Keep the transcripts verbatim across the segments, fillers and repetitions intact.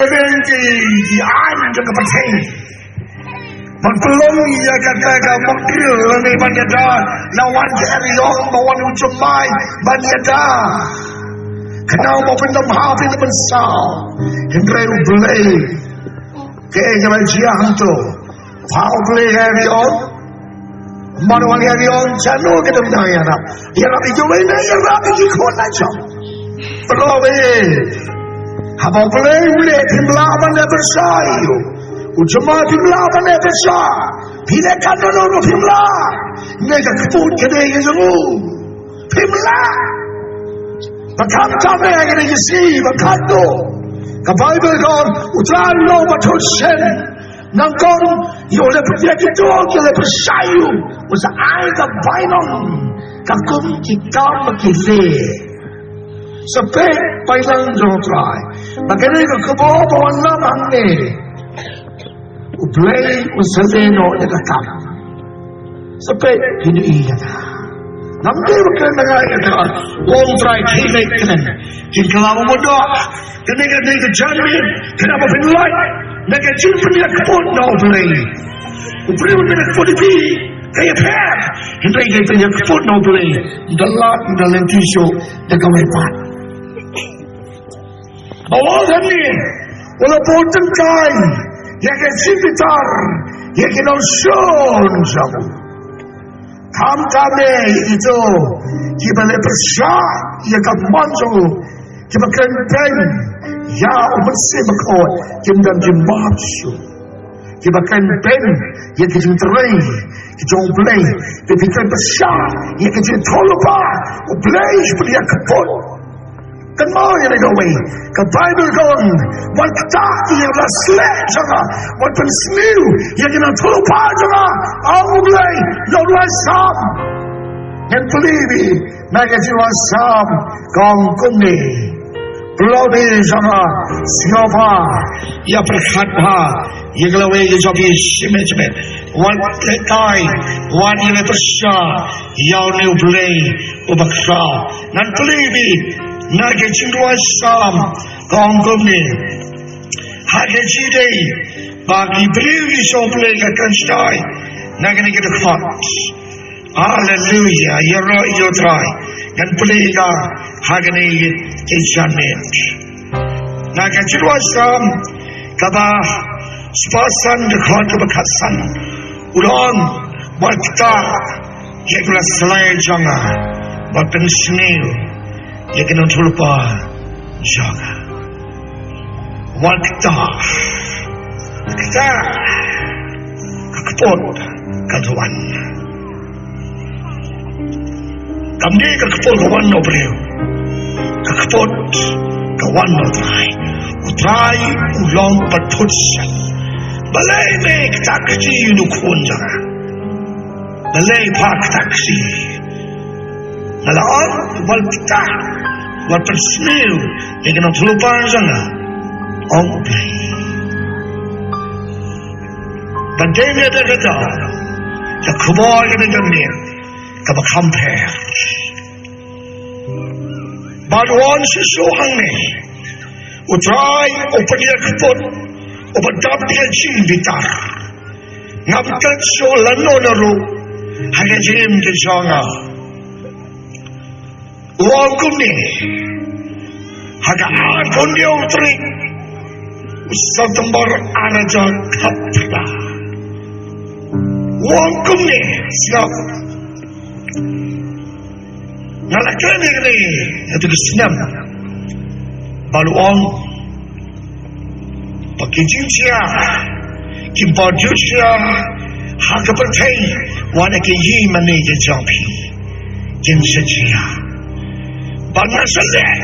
Ren ki ki an jong ka pyrthei. Ban pynlong ïa kata ka mokdril lane ban ïada la wan ka eriong ba wan u jemai ban ïada. Kynmaw ba pynlong ha pynlong pynsaw. Hynrei U Blei. Kaei kaba jia hangto? Pha U Blei ha eriong. Mano wan ïa riong jano ka dang dang ïarap. Ïarap ïa ki wei na ïarap ïa ki khun na jong. Pynlong eh. Haba U Blei U Blei phim lah ban leh pyrshah ïa u. U jemai phim lah ban leh pyrshah. Phi leh katno no phim lah. Ne ka kput ka dei ka jong u. Phim lah. Ba kham tam ne ka dei ka si ba kham to. Ka Bible ka ong U Trai u long ba thut shen. Nang kong, ïa u leh pyrshah kito, ïa u leh pyrshah ïa u. U sa ai ka bainong, ka kum ki kam ba ki leh. Sa peit bainong jong U Trai. Ba kane ka khubor ba wan lam hangne. U Blei u sa leh noh ïa ka kam. Sa peit phin ïohi ïa kata. Ngam dei ba kren da nga ïa kata. Ong Trai khie leit kren. Kin kylla u mudok. Kane ka dei ka jingmut. Kane ba phin lait. Na ka jingpynïakput na U Blei. U Blei u pynïakput ïa phi. Ka ïapher. Hynrei ka pynïakput na U Blei. Da lad da lynti shuh da kawei pat. Ba ong hangne, u la bud tyngkai ïa ka jingbitar, ïa ki nongshun jong u. Khamtam eh ïa kito kiba leh pyrshah ïa ka mon jong u, kiba kren beiñ ïa U Mynsiem Bakhuid, kim don jingmap shuh. Kiba kren beiñ ïa ka jingtrei ka jong U Blei, kiba kren pyrshah ïa ka jingïathuhlypa U Blei, U Blei ïa ka put. Kynmaw ïa kawei, ka Baibl ka ong, wat ktah ïa la sleh jong nga, wat pynsniew ïa ki nongïathuhlypa jong nga, ong U Blei, ïa u Salm. Ngan plie beit na ka jingwan Salm, ka ong kumne. Pynlong beit jong nga, sngewbha ïa pyrkhat bha ïa ka lawei ka jong phi shimet shimet. Wat lehtai, wat ïa leh pyrshah ïa une U Blei uba khraw. Ngan plie beit na ka jingwan Salm, ka ong kumne. Ha ka jingdei ba ki briew ki sngewplie, ka kren shatai na kane ka dkhot. Haleluia, ïaroh ïa U Trai. Ngan plie ïa ka ha kane ka janmiet. Na ka jingwan Salm kaba spah san, dkhot kaba khatsan. U ong, wat ktah ïa ka la sleh jong nga, wat pynsniew ïa ki nongïathuhlypa jong nga. Wat ktah. Ktah. Ka kput ka wan. Kam dei ka kput ka wan na u briew. Ka kput ka wan na U Trai. U Trai u long ba thut shen. Balei me ktah kti ïa une u khun jong nga? Balei pha ktah kti? Nga la ong, wat ktah, wat pynsniew ïa ki nongïathuhlypa jong nga, ong U Blei. Ban dei ne da kata, ka khubor ka dei ne kaba kham pher. Bad u ong shisha hangne, U Trai u pynïakput, u pyndap ïa ka jingbitar. Ngam klet shuh lano na ruh ha ka jingim ka jong nga. U ong kumne, ha ka arphew hynñiew tarik u September ar hajar khatphra. U ong kumne, sngap. Nga la kren ïa kane, ïa katu ka snem. Ba u ong, ba ki jingjia, ki ba jingjia ha ka pyrthei, wat ïa ka ïing mane ka jong phi, kin sa jia. Ba nga sa leh,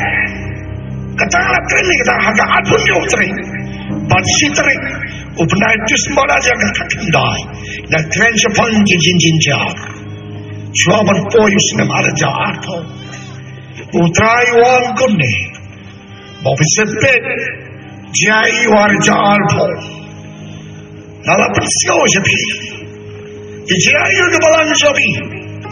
kata la kren ïa kata ha ka arphew hynñiew tarik, bad shi tarik u bnai Disember ar hajar khatkhyndai, nga kren shaphang ki jingjia. Shuwa ban poi u snem ar hajar arphew. U Trai u ong kumne. Ba phi sa peit, jia ïa u ar hajar arphew. Nga la pynsngew sha phi. Ki jia ïa ka balang jong phi.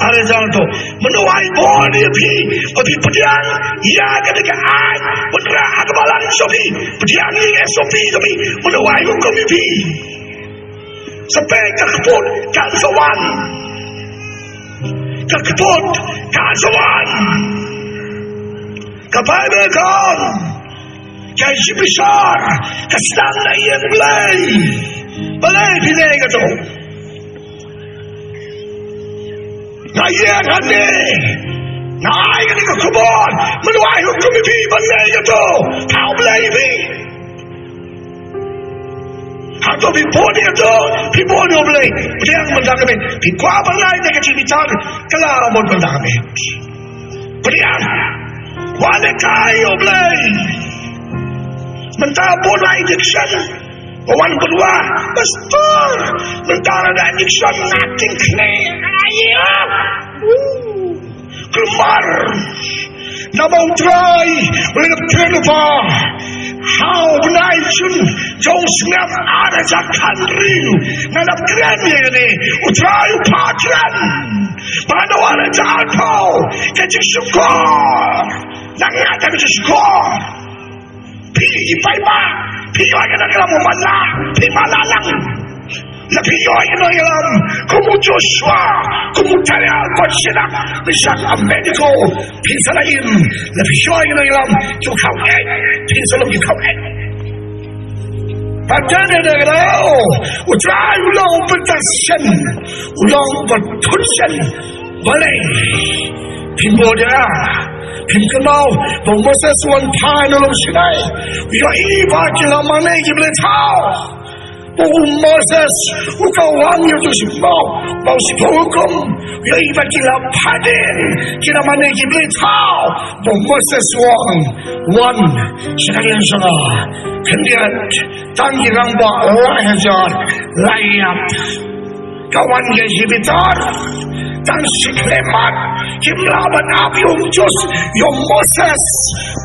Ar hajar to. Mano ai bor ïa phi ba phi pdiang ïa kane ka aiñ wanrah ha ka balang jong phi? Pdiang ïa ka S O P jong phi. Mano ai hukum ïa phi? Sa peit ka kput kan sa wan. Ka kput kan sa wan. Ka Baibl ka ong, ka jingpynshai ka sdang na ïing Blei. Balei phi leh kato? Nga ïeng hangne, nga ai kane ka khubor, mano ai hukum ïa phi ban leh kato? Thaw Blei ïa phi. Hato phi bun ïa kato? Phi bun ïa U Blei? Pdiang mynta ka miet. Phi kwah ban lait na ka jingbitar? Kylla bun mynta ka miet. Pdiang. Wan leh kai ïa U Blei. Mynta bun la injection. Wan pynwah, pastor, mynta la da injection, nga tieng khleh. Ai ya. Kulmar. Namar U Trai u la kren lypa ha u bnai Jun jong u snem ar hajar khathynriew. Nga la kren ïa kane, U Trai u phah kren. Ba ha u ar hajar arphew, ka jingshukor. Nga ngeit ka jingshukor. Phi i paidbah, phi ïoh ïa ka nongïalam u man la, phi man la lang. La phi ïoh ïa ka nongïalam kum u Joshua, kum u Daniel, bad Shadrach, Meshach, Abednego. Phin sa la im. La phi ïoh ïa ka nongïalam, ki khaw eh, phin sa long ki khaw eh. Bad dei dei dei dei, U Trai u long u bynta shen, u long u bynta shen. Balei? Phin bud ïa, phin kynmaw ba u Moses u wan phai na lum Sinai. U ïohi ba ki la mane ki blei thaw. Ba u Moses u ka wan ïa u shiphew, ba u shiphew hukum. U ïohi ba ki la phai dien, ki la mane ki blei thaw. Ba u Moses u wan, wan sha ka liang jong nga. Khyndiat, tang ki rangbah lai hajar, lai ïap. Ka wan ïa ka jingbitar, tang shi khyllipmat, kim lah ban ap ïa u Moses, ïa u Moses,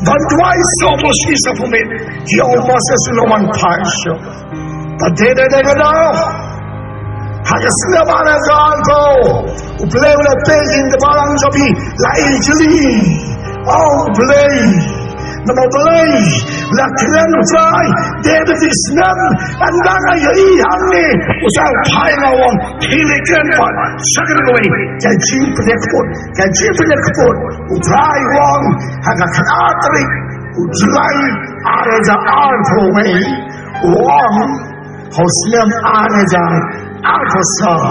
ban duwai sawphew shi sawphew miet, ïa u Moses u la wan phai shuh. Bad dei dei dei ka daw, ha ka snem ar hajar arphew, U Blei u la peit ïa ka balang jong phi, la ïa jli. O Blei, namar balei? La kren U Trai, dei da phi snem, ynda nga ïohi hangne, U Trai u phai, nga ong, phi leh kren pat sha kane kawei, ka jingpynïakput, ka jingpynïakput. U Trai u ong ha ka khatar tarik u July ar hajar arphew wei, u ong, ha u snem ar hajar arphew saw,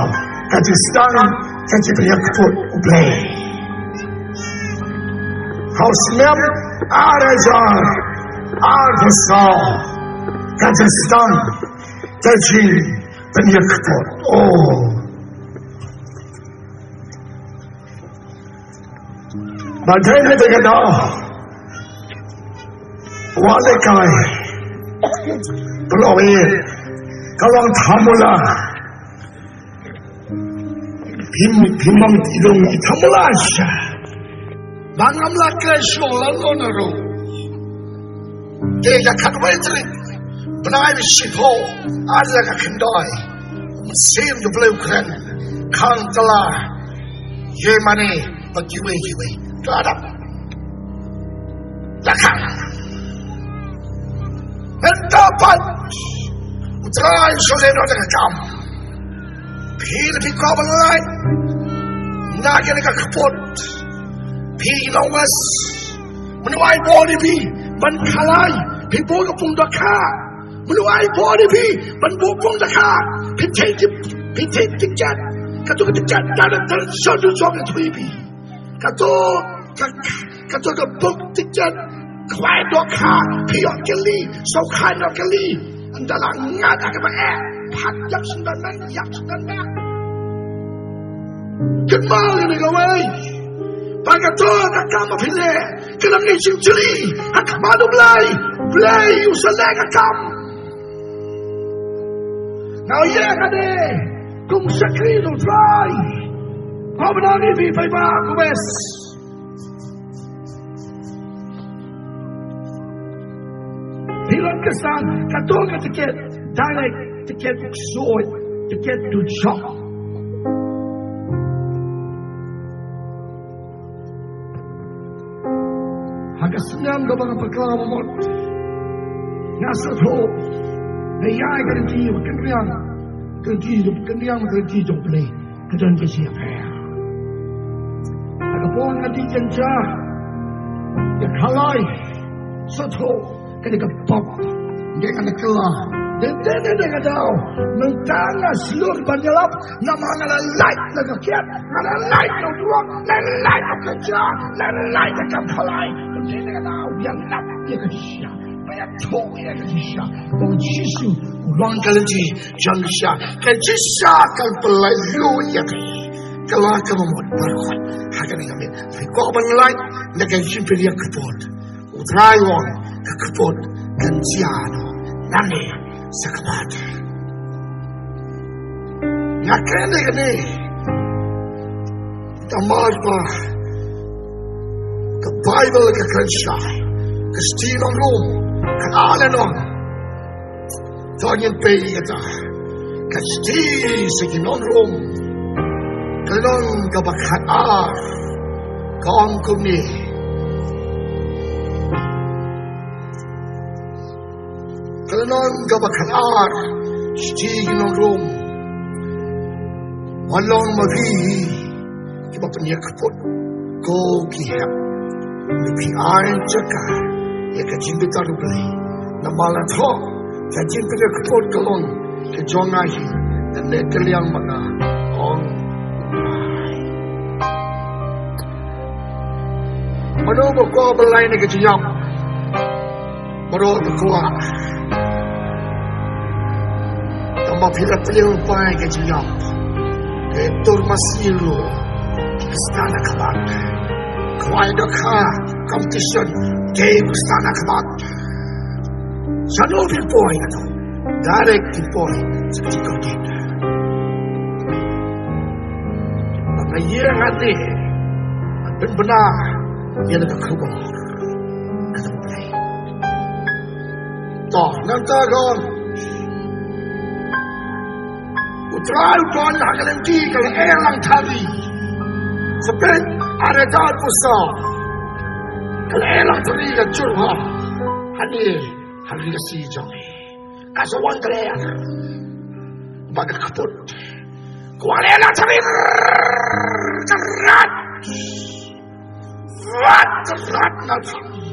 ka jingsdang ka jingpynïakput U Blei. Ha u snem ar hajar arphew saw, ka jingsdang ka jingpynïakput. Oh. Bad dei na kata ka daw, wat leh kai. Pynlong ïa ka long thamula. Phim, phim ong, i long i thamula sha. Ba ngam lah kren shuh lano na ruh. Te ka khatwei tarik bnai shiphew, ar hajar khyndai, u Mynsiem U Blei u kren, khang kylla ïa mane bad kiwei kiwei. To ïarap. La khang. Mynta pat U Trai u shu leh noh da ka kam. Phi la phi kwah ban lait na kane ka kput. Phi long wes. Mano ai bor ïa phi ban khalai? Phi buh ka pung dohkha. Mano ai bor ïa phi ban buh pung dohkha? Phi theh, phi theh tiket. Kato ka tiket, ta da ta shon du shon ka thwi phi. Kato ka, kato ka book ticket, khwai dohkha, phi ïoh kylli, saw khan ïoh kylli. Ynda la ngat ha kaba eh, pat ïap sngewdon, ïap sngewdon. Kynmaw ïa kane kawei. Ba kato ka kam ba phi leh, ka long ka jingjli ha khmat U Blei. Blei u sa leh ka kam. Nga ïa kane kum shakri U Trai. Nga bynta ïa phi paidbah, ko bes. Phi long khristan, kato ka tiket, direct tiket, ksuid tiket, dujok. Ka snem kaba nga bakla ba mut, nga sngewthuh, nga ïai ka lynti ba kynriang, ka lynti ba kynriang, ka lynti jong U Blei ka don ka jingïapher. Ha ka por nga dih jynjar ïa ka khalai, sngewthuh kane ka pop, nga dei ka kylla. Dei dei dei dei ka daw, mynta nga shlur ban ïalap, namar nga la lait na ka kiad, nga la lait na u duwak, nga la lait na ka ja, nga la lait na ka khalai. Dei dei ka daw, ïalap ïa ka jingshisha, ba ïathuh ïa ka jingshisha ba U Jisu u long ka lynti jong ka jingshisha. Ka jingshisha kan pynlait ïa ka, ka la ka mamot baroh. Ha kane ka miet phi kwah ban lait na ka jingpynïakynduh, U Trai u ong, ka kput kan jia noh nangne shakhmat. Nga kren ïa kane namar ba ka Baibl ka kren shai, ka shithi nong Rom, ka ar lynnong. To ngin peit ïa kata. Ka shithi sha ki nong Rom, ka lynnong kaba khatar, ka ong kumne. Ka lynnong kaba khatar, shithi ki nong Rom. Wat long ma phi kiba pynïakynduh, ko ki hep, phi ai jaka ïa ka jingbitar U Blei. Namar la thoh, ka jingpynïakynduh ka long ka jong nga hi, da leh ka liang ma nga, ong U Trai. Mano ba kwah ban lait na ka jingïap? Baroh ba kwah. Tangba phi la pynlong pai ka jingïap, ka tur masi ruh ka stad na khmat. Khwai dohkha, competition, ka stad na khmat. Shano phi poi? Direct phi poi sha ka jingkordit. Ba nga ïeng hangne ban pynbna ïa la ka khubor kata U Blei. To, nangta ka ong, U Trai u don ha ka lynti ka la eh lang thari. Sa peit, ar hajar arphew saw ka la eh lang thari ka jur bha hangne ha ri Khasi jong ngi. Ka sa wan ka la eh ba ka kput. Ka wan la eh lang thari. Ka rat. Rat, rat na thari.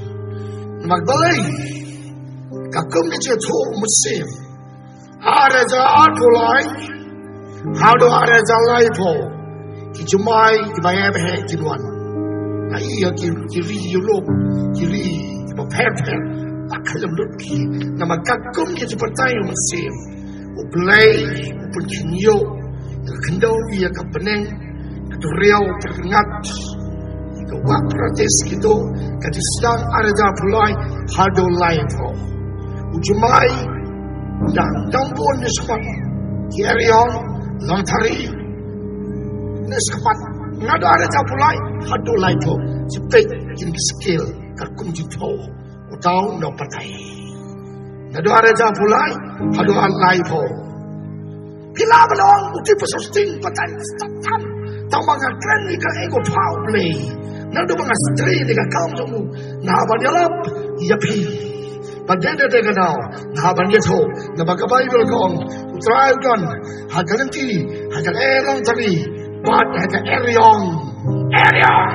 Namar balei? Ka kum ka jingïathuh mynsiem. Ar hajar arphew lai haduh ar hajar laiphew, ki jumai kiba heh ba heh kin wan. Nga ïohi ïa ki, ki ri Europe, ki ri kiba pher pher, la khlem lut ki. Namar ka kum ka jingbatai mynsiem. U Blei u pynkhynñiuh ïa ka khyndew, ïa ka bneng, ka duriaw, ka rngat, ïa ka wah Paradis kito, ka jingsdang ar hajar arphew lai haduh laiphew. U jumai u dang dang bun ne shakhmat, ki eriong, longthari, ne shakhmat, naduh ar hajar arphew lai haduh laiphew. Shi peit kine ki skill, ka kum jingthew. Uta u nongbatai. Naduh ar hajar arphew lai haduh ar laiphew. Phi lah ban ong u tip ba sosting batai stap tam. Tangba nga kren ïa kaei kaba U Blei. Naduh ba nga stad ïa ka kam jong u, nga ban ïalap ïa phi. Ba dei dei dei ka daw nga ban ïathuh. Namar ka Baibl ka ong U Trai u don ha ka lynti, ha ka eh longthari, bad ha ka eriong. Eriong.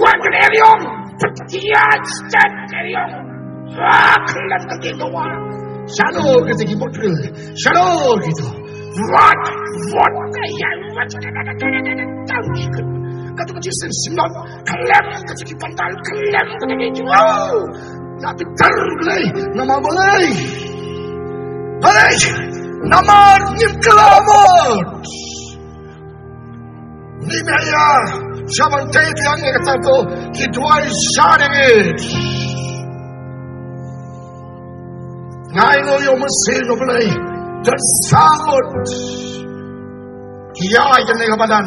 Wan ka eriong. Pat ki ïaid stet eriong. Wah, khlem ka ki dawa. Shano kita ki mut ril? Shano kita? Wat, wat ka ïaid, wat ka da da da da da da. Kata ka jingsim simot. Khlem kata ki pandal, khlem kata ki jingau. La bitar Blei, namar balei? Balei? Namar ngim kylla mut. Ngim ïa, sha ban tei biang ïa kata to, ki duwai sha dengit. Nga ainguh ïa u Mynsiem U Blei, don sa ngut ki ïaid ïa kane ka madan,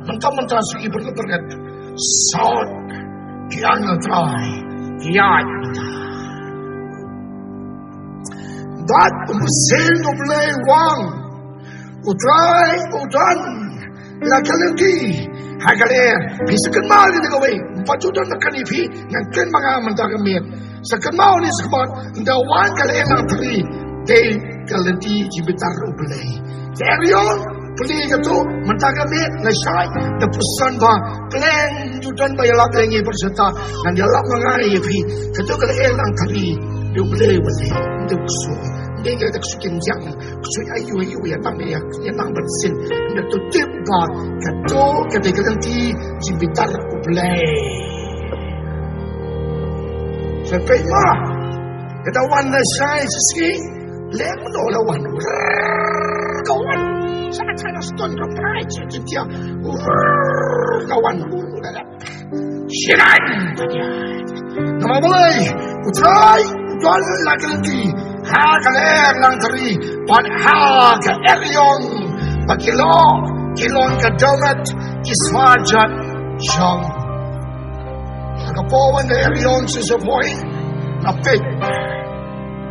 mynta mynta shu ki byrngem byrngem, sa ngut ki angel Trai ki ïaid mynta. Bad u Mynsiem U Blei u ong, U Trai u don La ka lynti ha ka lyer, phi sa kynmaw ïa kane kawei. Ba ju don na kane phi, ngan kren ma nga mynta ka miet. Sa kynmaw ïa kane sa kynmaw, ynda wan ka lyer lang thri, dei ka lynti jingbitar U Blei. Te eriong, plie kato, mynta ka miet, la shai, da pyrshang ba, pleng ju don ba ïalap ïa ngi bad shata, ngan ïalap ma nga ïa phi, kato ka lyer lang thri, dei U Blei, U Blei, dei u ksuid, dei ka ksuid kynjang. Ksuid aïu aïu ïa nang ïa, ïa nang ban sien. Ynda to tip ba kato ka dei ka lynti jingbitar U Blei. Sa peit ma. Ka da wan na shai shisngi. Leh kumno la wan. Rrrr, ka wan. Sa ka na stone ka prai. Sa ka wan. Shinan. Namar balei, U Trai u don la ka lynti ha ka lyer lang thri, bad ha ka eriong, ba ki long, ki long ka dohnud ki sla jot jong. Ha ka por ba ka eriong shisha poi, nga peit.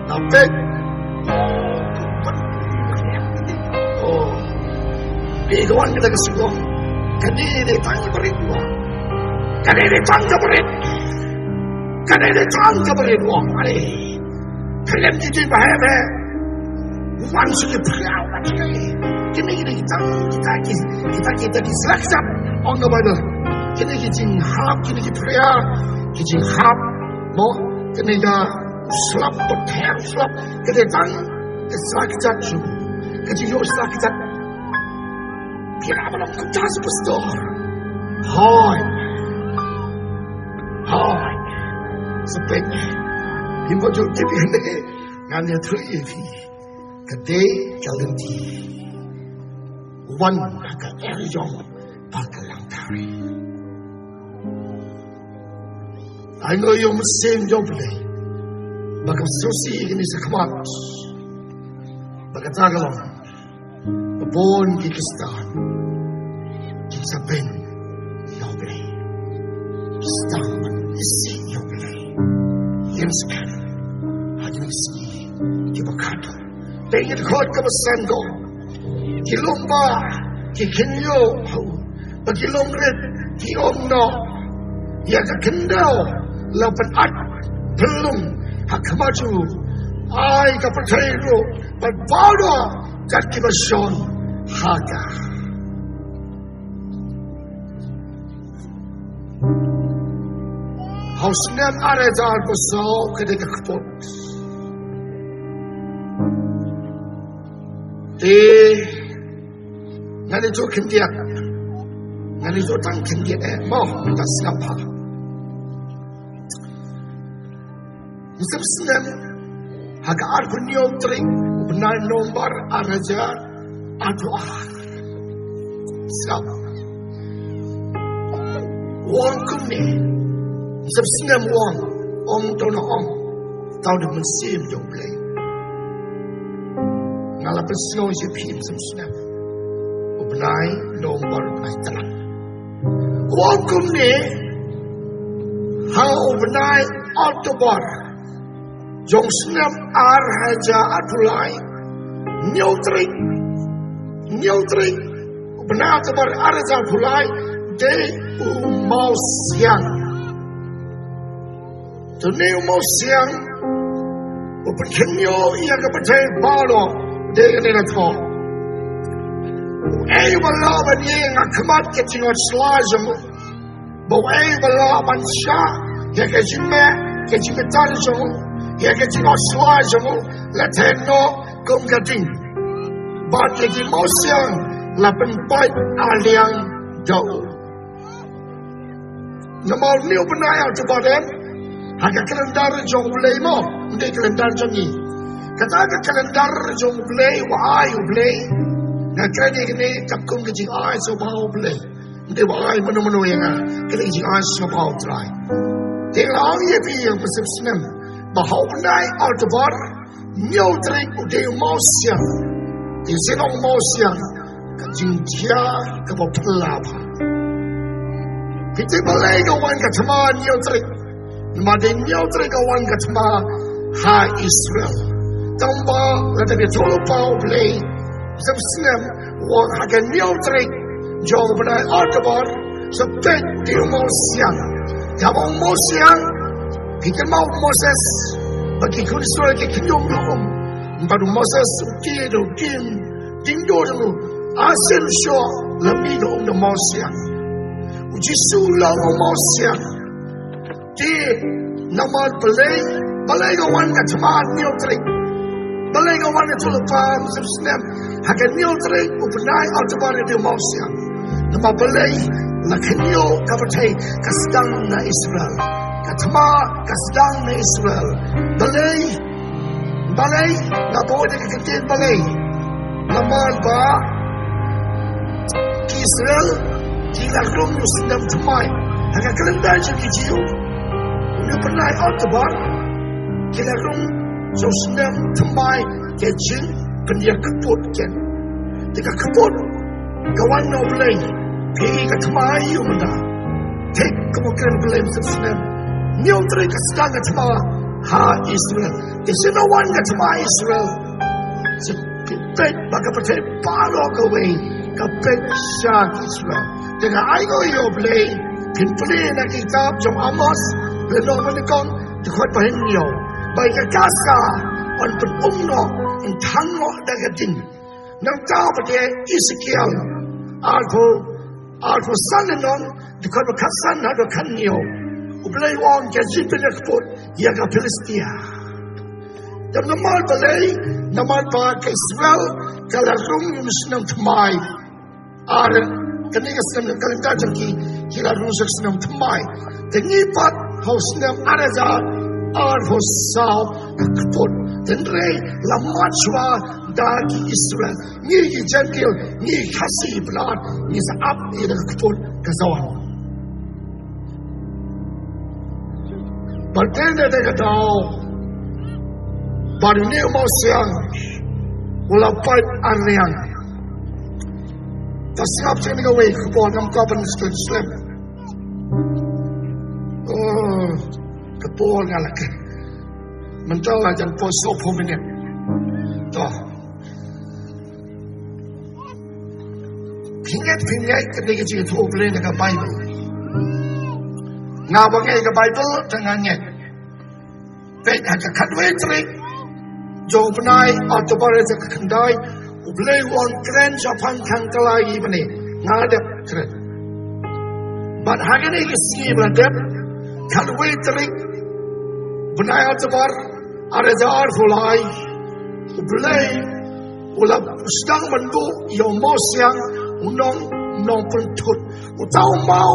Nga peit. Oh. Dei ka wan kata ka sngewthuh. Kane dei tang ka barit wan. Kane dei tang ka barit. Kane dei tang ka barit wan. Ale. Kane dei tang ka barit wan. Wan shu ki phria wan kane. Kine kine ki tang kita ki, kita kita ki slak jap. Ong ka Baibl. Kine ki jinghap, kine ki phria, ki jinghap. Mo, kine ka slap, bad her slap. Kane tang, ka slak jap shu. Ka jingïoh slak jap. Phi la ba long kumta sa pastor. Hooid. Hooid. Sa peit. Phi ba jur tip ïa ne. Ngan ïathuh ïa phi. Ka dei ka lynti. Wan ha ka eriong bad ka lang thri. Ai no ïoh mynsiem jong U Blei. Ba ka sngewsih ïa kine sa khmat. Ba kata ka long. Ba bun ki Khristan. Ki sa beiñ ïa U Blei. Ki sdang ban isih ïa U Blei. Ïa ngi sa kren. Ha kine ki sngi kiba khadduh. Te ngi dkhot kaba san ko. Ki long ba ki khynñiuh ha u. Ba ki long rit ki ong noh. Ïa ka khyndew la pynat pynlong ha khmat u. Ai ka pyrthei ruh ban baw noh kat kiba shong ha ka. Ha u snem ar hajar arphew saw ka dei ka kput. Te ngan ïathuh khyndiat. Ngan ïathuh tang khyndiat eh. Mo, mynta sngap ha. Mynsiem snem ha ka arphew hynñiew tarik u bnai November ar hajar arphew ar. Sngap. U ong kumne. Mynsiem snem u ong. Ong to na ong. Tau da mynsiem jong U Blei. Nga la pynsngew ïa phi mynsiem snem. U bnai November u bnai Trai. U ong kumne. Ha u bnai October. Jong snem ar hajar arphew lai. Hynñiew tarik. Hynñiew tarik. U bnai October ar hajar arphew lai. Dei u Mawsiang. Te une u Mawsiang u pynkhynñiuh ïa ka pyrthei baroh. Dei kane la thoh. Uei uba lah ban ïeng ha khmat ka jingïasyllok jong u? Ba uei uba lah ban shah ïa ka jingmeh, ka jingbitar jong u, ïa ka jingïasyllok jong u, lane noh kum ka ding? Bad ïa ki mawsiang la pynpait ha liang da u. Namar une u bnai October, ha ka calendar jong U Blei mo, ym dei calendar jong ngi. Kata ka calendar jong U Blei, u ai U Blei. Nga kren ïa kane katkum ka jingai sngewbha U Blei. Ym dei ba ai mano mano ïa nga, kane ka jingai sngewbha U Trai. Te nga ong ïa phi ïa u mynsiem snem. Ba ha u bnai October, hynñiew tarik u dei u Mawsiang. Te sien ong Mawsiang, ka jingjia kaba phylla bha. Phi tip balei ka wan ka thma hynñiew tarik? Namar dei hynñiew tarik ka wan ka thma ha Israel. Tangba lada phi ïathuhlypa U Blei, mynsiem snem, u ong ha ka hynñiew tarik jong u bnai Oktober, sa peit ïa u mawsiang. Ïa u mawsiang, ki kynmaw u Moses, bad ki khun Israel ki khynñium da um. Bad u Moses u kiew da u ding, ding duh da u, arsien shoh la mih da um da u mawsiang. U Jisu long u mawsiang. Te namar balei, balei ka wan ka thma hynñiew tarik? Balei ka wan ka thma hynñiew snem ha ka hynñiew tarik u bnai Oktober ïa u mawsiang? Namar balei? La khynñiuh ka pyrthei ka sdang na Israel. Ka thma ka sdang na Israel. Balei? Balei? Nga buh da ka ktien balei. Namar ba ki Israel ki la rung ïa u snem thymmai ha ka calendar jong ki Jiw. Une u bnai Oktober ki la rung ïa u snem thymmai, ka jingpynïakput kein. Te ka kput ka wan na U Blei. Phi, ka thma ïa u mynta. Te ka mut kren Blei mynta snem. Hynñiew tarik ka sdang ka thma ha Israel. Te shisha wan ka thma ha Israel. Sa peit ba ka pyrthei baroh kawei ka peit sha ki Israel. Te nga ai nguh ïa U Blei, phin pule na ka kitab jong u Amos, lynnong ba nyngkong, dkhot ba hynñiew. Ba ïa ka Gaza yn pynum noh, yn thang noh da ka ding. Nangta pat ïa Esekiel arphew, arphew san lynnong, dkhot ba khatsan haduh khathynñiew. U Blei u ong, ka jingpynïakput ïa ka Philistia. Te namar balei? Namar ba ka Israel ka la rung ïa u snem thymmai. Ar, kane ka snem, ka calendar jong ki, ki la rung ïa u snem thymmai. Te ngi pat ha u snem ar hajar arphew saw ka kput. Te hynrei la mad shuwa da ki Israel. Ngi ki Jentil, ngi Khasi Blad, ngi sa ap ïa ka kput ka sa wan. Bad kane ka dei ka daw ba une u mawsiang u la pait arliang. Te sngap shen kawei ka khubor, ngam kwah ban skip slem. Oh, ka por nga la kren. Mynta la jan poi sawphew minit. To. Phi ngeit, phi ngeit ka dei ka jingïathuh U Blei na ka Baibl? Nga ba ngeit ka Baibl, te nga ngeit. Peit ha ka khatwei tarik jong u bnai Oktober, ha ka khyndai, U Blei u ong kren shaphang khang kalai mane. Nga dep kren. Bad ha kane ka sngi ba la dep, khatwei tarik bnai Oktober, ar hajar arphew lai, U Blei u la sdang ban buh ïa u mawsiang, u nong, nongpynthut. Uta u maw,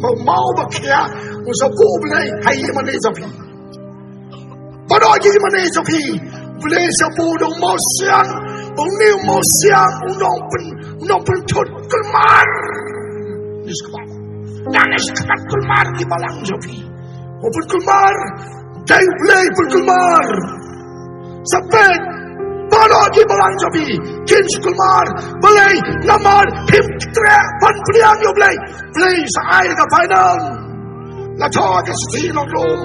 maw, maw ba khia, u sa buh U Blei ha ïingmane jong phi. Baroh ki ïingmane jong phi, U Blei sa buh da u mawsiang, une u mawsiang, u nongpyn, u nongpynthut, kulmar. Ngi sngewbha. Ngi sngewbha kulmar ki balang jong phi. U pynkulmar, dei U Blei pynkulmar. Sa peit, baroh ki balang jong phi kin shu kulmar. Balei? Namar phim treh ban pdiang ïa U Blei. Blei sa ai ka final. La thoh ka shithi na Rom,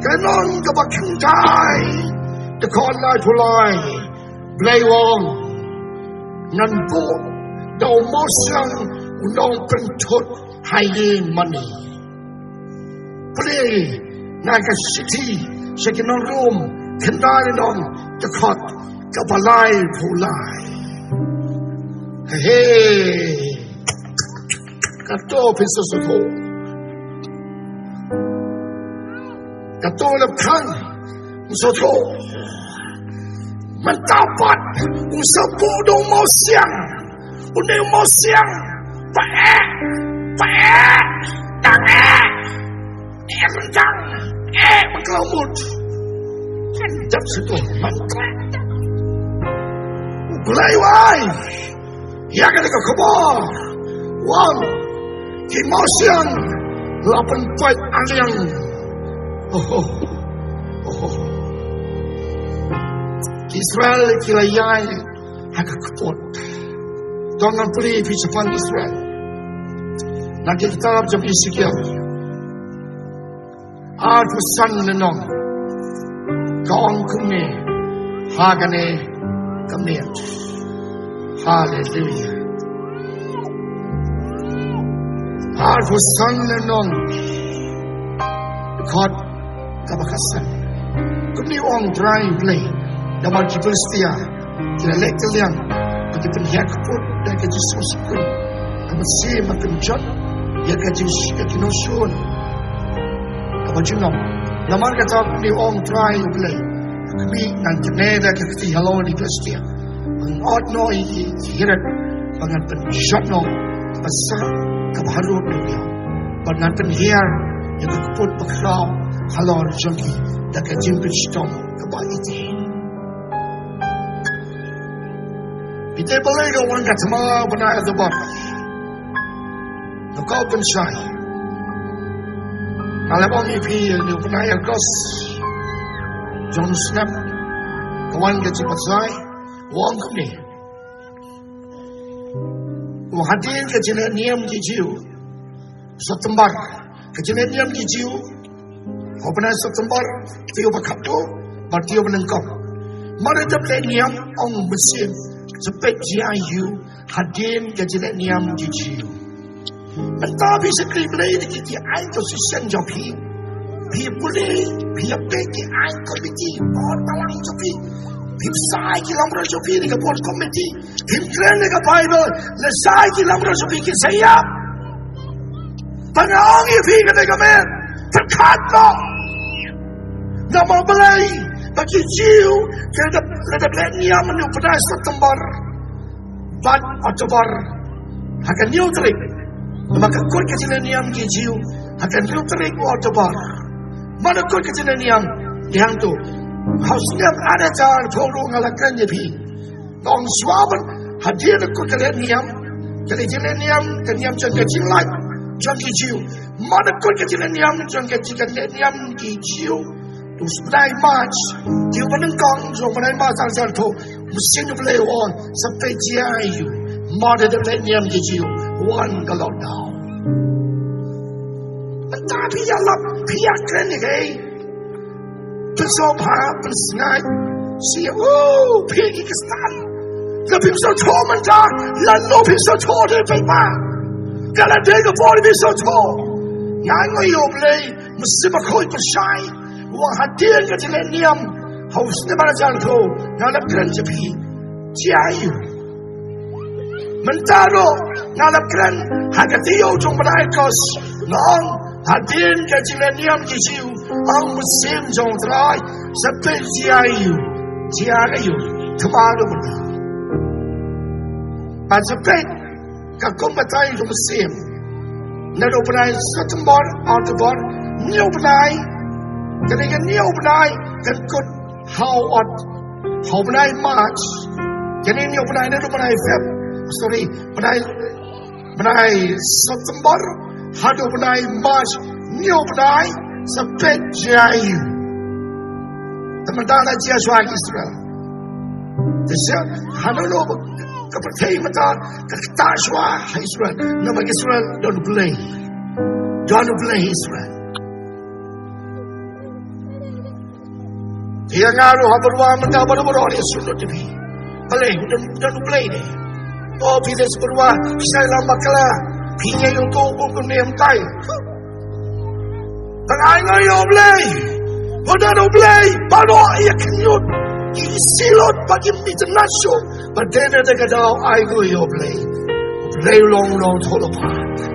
ka lynnong kaba khyndai, dkhot laiphew lai. Blei u ong, ngan buh da u mawsiang u nongpynthut ha ïingmane. Pule na ka shithi sha ki nong Rom, khyndai lynnong, dkhot kaba laiphew lai. He. Kato phi sngewthuh. Kato la khang sngewthuh. Mynta pat u sa buh da u mawsiang. Une u mawsiang. Ba eh, ba eh, dang eh. Eh, ryndang. Eh, ba khlaw mut. Kan dap sngewthuh mynta. U Blei wai. Ïa kane ka khubor. Wan, ki mawsiang la pynpait arliang. Oh, oh, oh, oh. Ki Israel ki la ïai ha ka kput. To ngan pule ïa phi shaphang Israel. Na ka kitab jong Esekiel. Arphew san lynnong. Ka ong kumne ha kane ka miet. Haleluia. Arphew san lynnong, dkhot kaba khatsan. Kumne u ong U Trai U Blei: Namar ki Philistia ki la leh kylliang bad ki pynhiar kput da ka jingsngewsih, ka mynsiem ba kynjot ïa ka jing, ka jingshun kaba junom. Namar kata kumne u ong U Trai U Blei: Khmih, ngan kane da ka kti halor ki Philistia, ngan ot noh ïa ki, ki Hirit, bad ngan pynjot noh ka basa kaba harud duriaw, bad ngan pynhiar ïa ka kput bakhraw halor jong ki da ka jingpynshitom kaba ïeit. Phi te balei ka wan ka thma u bnai Oktober? Nga kwah pynshai. Nga la ong ïa phi, ïa u bnai August jong u snem ka wan ka jingpynshai. U ong kumne: U hadien ka jingleh niam ki Jiw, September, ka jingleh niam ki Jiw ha u bnai September, taïew ba khatduh bad taïew ba nyngkong. Mar ba dep leh niam, ong u mynsiem, sa peit jia ïa u hadien ka jingleh niam ki Jiw. Mynta phi shakri Blei da ki, ki aiñ, ka shisien jong phi. Phi pule, phi ïa peit ki aiñ, komiti, bor balang jong phi. Phi sa ïa ki longbrot jong phi da ka bor komiti. Phim kren ïa ka Baibl, lehse ki longbrot jong phi kin sa ïap. Bad nga ong ïa phi kane ka miet, pyrkhat noh. Namar balei ba ki Jiw ki la dep, la dep leh niam ha u bnai September bad Oktober ha ka hynñiew tarik? Namar ka kut ka jingleh niam ki Jiw ha ka hynñiew tarik u Oktober. Mano kut ka jingleh niam? Dei hangto. Ha u snem ar hajar arphew ruh nga la kren ïa phi. Nga ong shuwa ban hadien ka kut ka leh niam, ka leh jingleh niam, ka niam jong ka jinglait jong ki Jiw. Mano kut ka jingleh niam jong ka, ka jingleh niam ki Jiw? U bnai March, taïew ba nyngkong jong u bnai March ar hajar arphew. Mynsiem U Blei u ong, sa peit jia ïa u, mar ba dep leh niam ki Jiw, wan ka lockdown. Mynta phi ïalap, phi ïakren ïa kaei? Pynsngewbha pynsngaid sha, oh, phi ki Khristan. Lada phim sngewthuh mynta, lano phin sngewthuh de, peit ma. Ka la dei ka por phin sngewthuh. Nga ainguh ïa U Blei, Mynsiem Bakhuid pynshai, u ong hadien ka jingleh niam ha u snem ar hajar arphew, nga la kren sha phi jia ïa u. Mynta ruh nga la kren ha ka taïew jong u bnai August, nga ong hadien ka jingleh niam ki Jiw, ong u Mynsiem jong U Trai, sa peit jia ïa u, jia ïa u, thma ruh mynta. Bad sa peit, ka kum batai jong u Mynsiem, naduh u bnai September, October, hynñiew bnai, kane ka hynñiew bnai kan kut ha u ot, ha u bnai March, kane hynñiew bnai, naduh u bnai Feb, sorry, bnai, bnai September haduh u bnai March, hynñiew bnai, sa peit jia ïa u. Te mynta la jia shuwa ha Israel. Te sha, ha nangno ka pyrthei mynta ka ktah shuwa ha Israel? Namar Israel don U Blei. Don U Blei Israel. Te ïa nga ruh ha byrwa mynta, baroh baroh ïa sngewthuh ïa phi. Balei? Don, don U Blei ne. Oh, phi dei sa byrwa, phi shah ïalam bakla, phi ïeng ïa uto u bun kumne, ym dei. Tang ainguh ïa U Blei. Ba don U Blei, baroh ïa khynñiut, ki isih lut bad ki itynnad shuh. Ba dei na kata ka daw ainguh ïa U Blei. U Blei u long u nongïathuhlypa.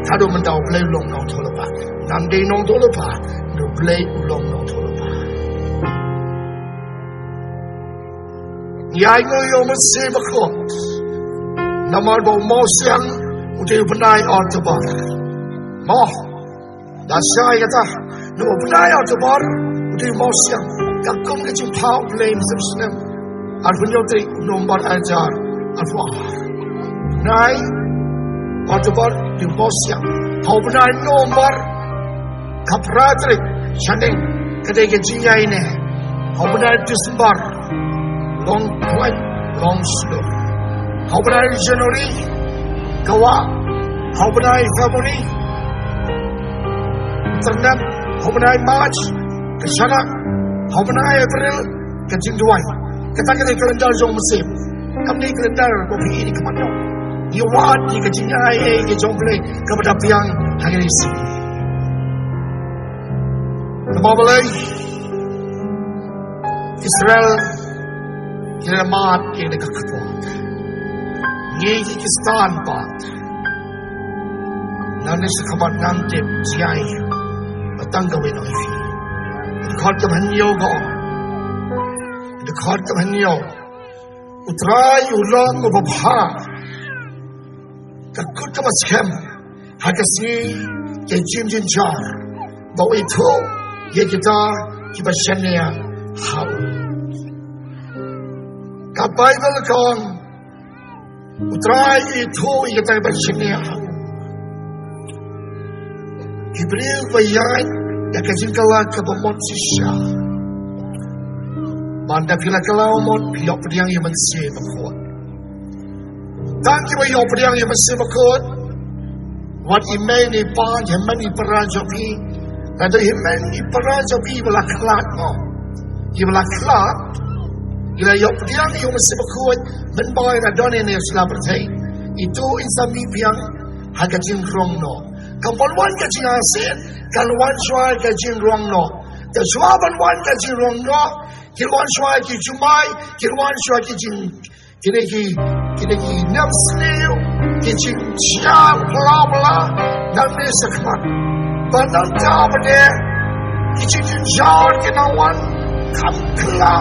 Haduh mynta U Blei u long u nongïathuhlypa. Ngam dei nongïathuhlypa, U Blei u long u nongïathuhlypa. Ngi ainguh ïa U Mynsiem Bakhuid. Namar ba u Mawsiang u dei u bnai October. Mo. Da shai kata, na u bnai October u dei u Mawsiang. Ka kum ka jingpynpaw U Blei mynsiem snem. Arphew hynñiew tarik u November ar hajar arphew ar. Bnai October u dei u Mawsiang. Ha u bnai November, ka phra tarik shaneng, ka dei ka jingïaineh. Ha u bnai December, long khlaiñ long shlur. Ha u bnai January, ka wah. Ha u bnai February, tyrnem. Ha u bnai March, ka sharak. Ha u bnai April, ka jingduwai. Kata ka dei ka calendar jong u Mynsiem. Kam dei ka calendar ba phi ïohi khmat noh. Ïa wad ïa ka jingaiei ka jong U Blei kaba da biang ha kane ka sngi. Namar balei Israel ki la mad ïa kane ka kyrpad? Ngi ki Khristan pat, nangne shakhmat ngam tip jingaiei ba tang kawei na ngi. Dkhot kaba hynñiew ka ong, dkhot kaba hynñiew: U Trai u long uba bha, ka kut kaba skhem ha ka sngi ka jingjynjar, ba u ithuh ïa kita kiba shaniah ha u. Ka Baibl ka ong, U Trai u ithuh ïa kita kiba shaniah ha u. Ki briew ba ïaid da ka jingkylla kaba mut shisha. Ban da phi la kylla mut, phi ïoh pdiang ïa U Mynsiem Bakhuid. Tang kiba ïoh pdiang ïa U Mynsiem Bakhuid, wat i mei ne i pa, i hynmen i para jong phi, lada i hynmen i para jong phi iba la khlad mo, iba la khlad, i la ïoh pdiang ïa U Mynsiem Bakhuid mynba i la don hangne sha la pyrthei, itu in sa mih biang ha ka jingrong noh. Kam pat wan ka jingarsien, kan wan shuwa ka jingrong noh. Te shuwa ban wan ka jingrong noh, ki wan shuwa ki jumai, ki wan shuwa ki jing, kine ki, kine ki nemsniew, ki jingjia bla bla nangne shakhmat. Bad nangta pat de ki jingjynjar ki nang wan kham kylla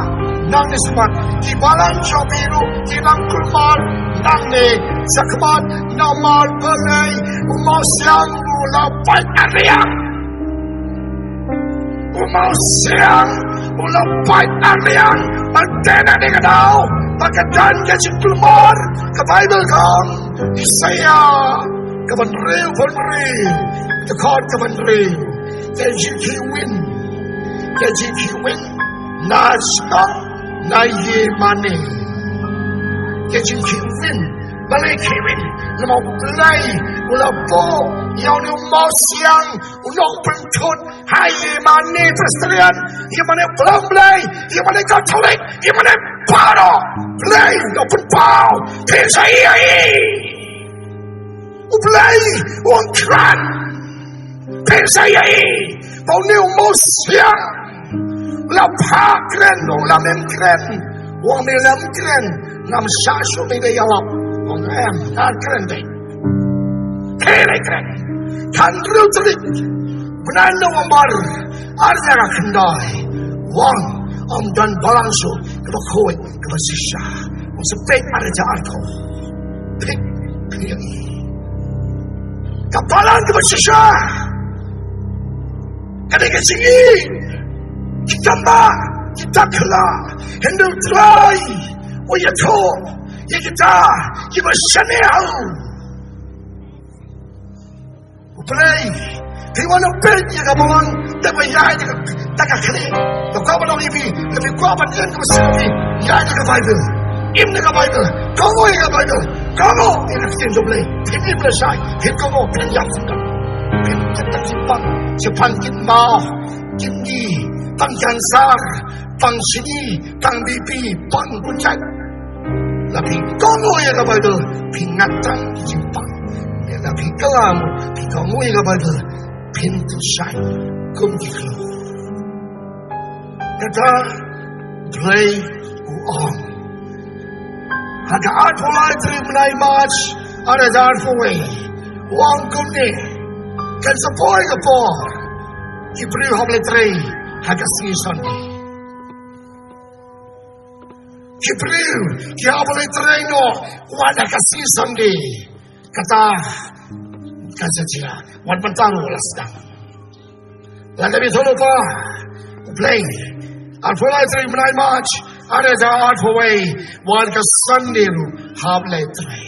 nangne shakhmat. Ki balang jong phi ruh ki nang kulmar nangne shakhmat. Namar balei? U mawsiang u la pait arliang. U mawsiang u la pait arliang. Bad te na kane ka daw ba ka don ka jingkulmar, ka Baibl ka ong, Isaïah kaba hynriewphew hynriew, dkhot kaba hynriew: Ka jingkhih win, ka jingkhih win na shnong, na ïingmane. Ka jingkhih win. Balei khih win? Namar U Blei u la buh ïa une u mawsiang, u nongpynthut ha ïingmane Presbyterian, ïingmane Balang Blei, ïingmane Katholik, ïingmane baroh. Blei u nongpynpaw, phin sa ïohi. U Blei u ong kren, phin sa ïohi ba une u mawsiang u la phah kren, u la mem kren. U ong, me lem kren, ngam shah shuh me da ïalap. U ong, em, nga kren dei. Te la kren. Ka hynriew tarik bnai November, ar hajar khyndai, u ong, ym don balang shuh kaba khuid kaba shisha. U ong, sa peit ar hajar arphew. Peit, peit ïa ka balang kaba shisha. Ka dei ka jingïeit, ki kambah, ki takla, hynrei U Trai u ïathuh ïa kita kiba shaniah ha u. U Blei, phi wan peit ïa ka balang, da ba ïaid da ka, da ka khlieh. Da kaba long ïa phi, da phi kwah ban im kaba shisha, phi ïaid da ka Baibl. Im da ka Baibl. Kohnguh ïa ka Baibl. Kohnguh ïa ka ktien jong U Blei. Phin im lashai, phin kohnguh, phin ïap sngewdon. Phin ïap tang shi pang, shi pang kit maw, kit ngi, pang cancer, pang shini, pang B P, pang bun jait. Lada phi kohnguh ïa ka Baibl, phi ngat tang ki jingpang. Lada phi kylla mut, phi kohnguh ïa ka Baibl, phin pynshai kum ki khlur. Kata U Blei u ong. Ha ka arphew lai tarik bnai March, ar hajar arphew wei, u ong kumne: Kan sa poi ka por, ki briew hap leit trei ha ka sngi Sunday. Ki briew ki hap leit trei noh wat ha ka sngi Sunday. Kata ka jia, wat mynta ruh la sdang. Lada phi sngewthuh, U Blei, arphew lai tarik bnai March, ar hajar arphew wei, wat ka Sunday ruh hap leit trei.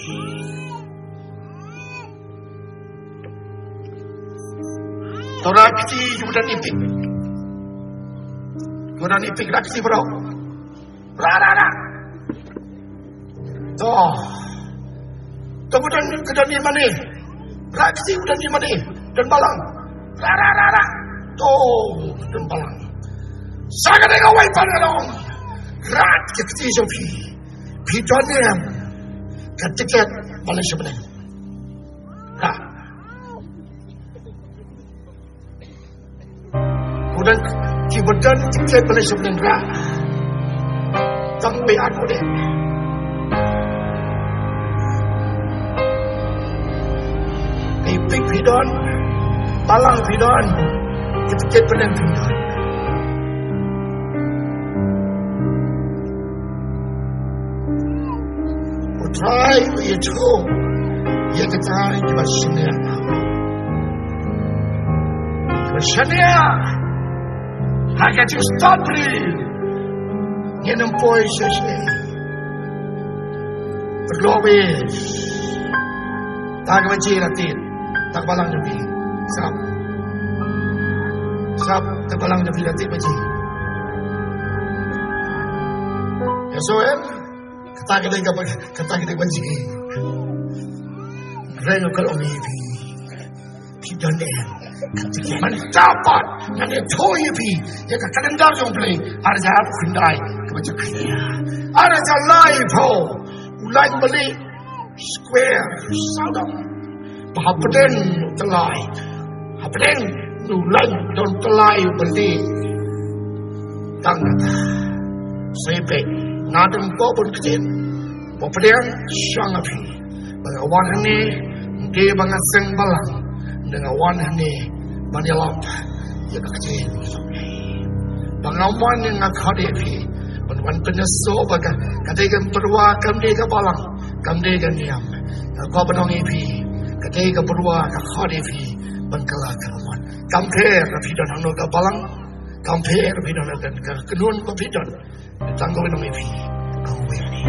To rah kti, ki ba don ipik. Ki ba don ipik, rah kti baroh. Rah, rah, rah. To. To, ki ba don, ki ba don ïingmane. Rah kti, ki ba don ïingmane. Don balang. Rah, rah, rah, rah. To, don balang. Sa kane kawei pat ka long. Rah kti jong phi. Phi don ne em ka tiket Ba leit sha bneng. Rah. Udan ki ba don tiket ba leit sha bneng, rah. Tang phi at ko de. Phi pik phi don. Balang phi don. Ki tiket bneng phi don. U Trai u ïathuh ïa kita kiba shaniah. Kiba shaniah ha ka jingstad briew. Ngin ym poi shisha. Paralok baieit, ta ka baji la tied. Ta ka balang jong phi. Sap. Sap, ta ka balang jong phi la tied baji. Ïa so em. Kata ka dei ka ba-, kata ka dei baji. Hynrei nga kwah ong ïa phi, phi don em? Mynta pat ngan ïathuh ïa phi ïa ka calendar jong U Blei. Ar hajar arphew khyndai, ka baji ka ïa ar hajar laiphew, u lain ba leh square sawdong. Ba hapdeng u tyllai, hapdeng u lain don tyllai u ba leh. Tang kata, sa peit, nga dang bun ktien ba pdiang shong ha phi, ba nga wan hangne ym dei ba ngan seng balang, hynrei nga wan hangne ban ïalap ïa ka ktien ka jong U Blei. Ba nga wan ne nga khot ïa phi ban wan pynïasoh ba ka, ka dei ka byrwa, kam dei ka balang, kam dei ka niam. Nga kwah ban ong ïa phi, ka dei ka byrwa ka khot ïa phi ban kylla ka mon. Kam pher ba phi don hangno ka balang, kam pher ba phi don hangno ka kynhun ba phi don. Tang kawei nong ïa phi, kawei ni,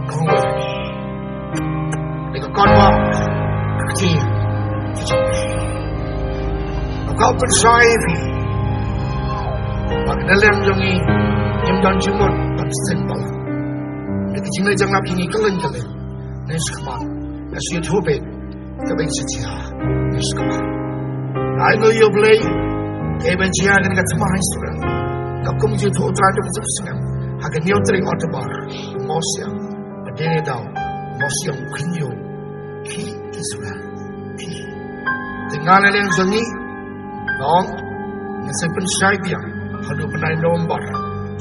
kawei ni. Dei ka kon ba ka ktien ka jong U Blei. Ka pynshai ïa phi ba ka liang jong ngi ngim don jingmut ban seng balang. Dei ka jingleh jinglap ïa ngi kylleng kylleng. Ngi sngewbha, ngi sngewthuh beit. Ka bynta jong ngi sngewbha. Ai lo ïa U Blei, ka bynta jong ngi ka thma ha Israel. Ka kum jong U Trai jong ka sngem ha ka hynñiew tarik October, Mawsiang, ba dei ne daw Mawsiang khynñiew. Phi Israel, phi. Te nga la leh jong ngi, nong, nga sa pynshai biang haduh bnai November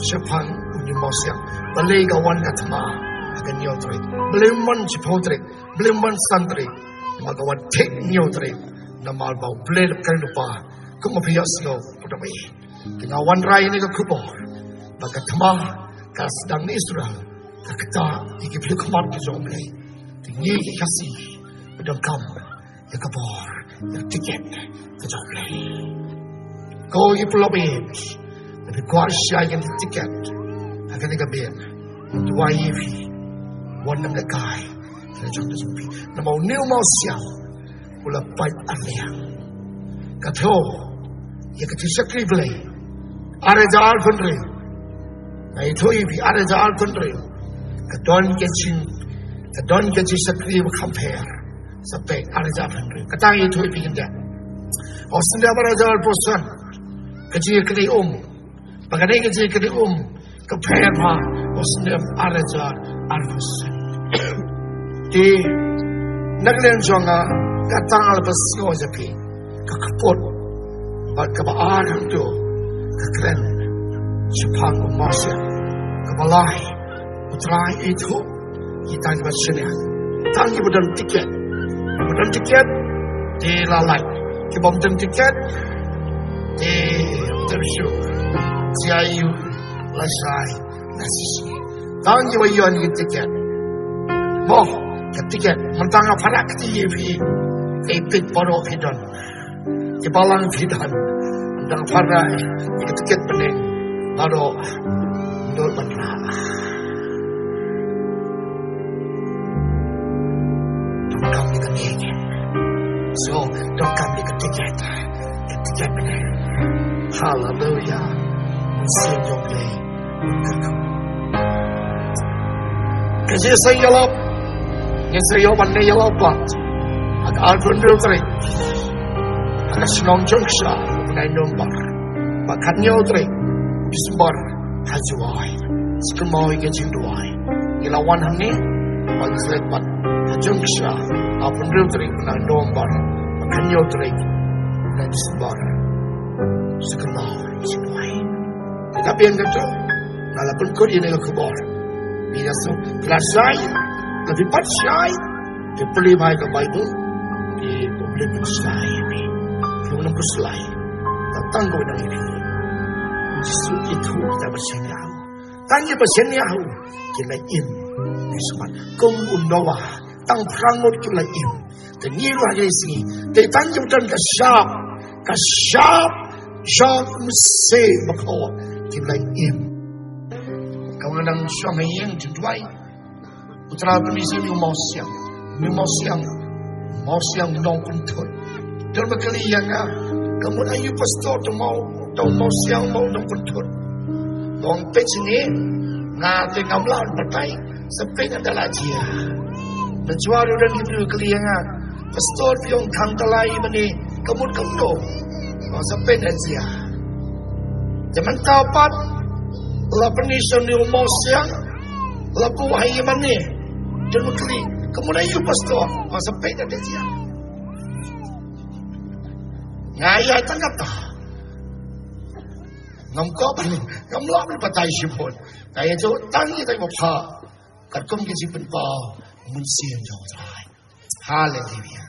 shaphang une u Mawsiang. Balei ka wan ka thma ha ka hynñiew tarik? Balei ym wan shiphew tarik? Balei ym wan san tarik? Namar ka wan thik hynñiew tarik. Namar ba U Blei u la kren lypa, kum ma phi ïohsngew, phi da ïohi. Te nga wanrah ïa kane ka khubor ba ka thma ka sdang na Israel, ka ktah ïa ki jingkhmat ki jong U Blei. Te ngi ki Khasi, phi donkam ïa ka bor, ïa ka tiket ka jong U Blei. Ko ki paralok baieit, lada phi kwah shai ïa ka tiket ha kane ka miet, nga duwai ïa phi, wan nym lehkai ha la ka jong ka jong phi. Namar une u Mawsiang u la pait ar liang. Ka thew ïa ka jingshakri Blei ar hajar arphew hynriew. Nga ïathuh ïa phi, ar hajar arphew hynriew ka don ka jing, ka don ka jingshakri ba kham pher. Sa peit ar hajar arphew hynriew. Kata nga ïathuh ïa phi khyndiat. Haba sdang ar hajar arphew san, ka jingïakynduh um, ba ka dei ka jingïakynduh um ka pher bha, haba sdang ar hajar arphew san. Te na ka liang jong nga, nga tang la pynsngew ïa phi ka kput bad kaba ar hangto ka kren shaphang u Mawsiang. Kaba lai, U Trai u ïathuh ïa kita kiba shaniah. Tang kiba don tiket. Kiba don tiket te la lait. Kiba ym don tiket te ym don shuh. Ïa u lashai, lashai. Tang kiba ïoh ïa ka tiket. Mo, ka tiket, mynta nga pyrshah kti ïa phi. Ka epek baroh phi don. Ki balang phi don. Dang pyrshah ïa ka tiket bneng. Baroh ym don ban rah. Donkam ïa ka tiket. So, donkam ïa ka tiket. Ka tiket bneng. Haleluya. Mynsiem jong U Blei. Ka jingïaseng ïalap, ngin sa ïoh ban ïalap pat ha ka arphew hynriew tarik ha ka shnong Jongksha, u bnai November, bad ka hynñiew tarik December ha Jowai. Sa kynmaw ïa ka jingduwai. Ngi la wan hangne, Ban slek pat ha jong ka sha, ha pynriewtrei na November, ha kynñiewtrei na December. Sa ka nau sa duwai. Te ka biang ka to, nga la pynkut ïa ine i khubor. Ïa so, la shai, la phi pat shai, te pule bha ïa ka Baibl, te pule phi shai ïa phi. Phi nang phi shai. Tang tang ko nang ïa phi. Jisu ïathuh ïa kita ba shaniah. Tang ïa ba shaniah ki la im. Ni smat kum u Noah. Tang phra ngut ki la im. Te ngi ruh ha kine ki sngi. Te tang ïa uta ka shap. Ka shap jong u Mynsiem Bakhuid ki la im. Ka wan nang shong ha ïing jingduwai. U Trai u pyni sha une u mawsiang. Une u mawsiang. Mawsiang nongkynthut. Don ba kylli ïa nga. Ka mut aïu pastor, uto u maw, uto u mawsiang u maw nongkynthut. Nga ong peit shane, nga te ngam lah ban batai, sa peit ynda la jia. Te shuwa ruh don ki briew kylli ïa nga, pastor, phi ong khang talai mane, ka mut kumno? Nga ong sa peit ynda jia. Te mynta pat la pyni sha une u mawsiang, la buh ha ïing mane. Te u kylli, ka mut aïu pastor? Nga ong sa peit ynda jia. Nga ïa tang kata. Ngam kwah ban, ngam lah ban batai shibun. Nga ïathuh tang ïa kata ba pha. Katkum ka jingpynpaw mynsiem jong U Trai. Haleluia.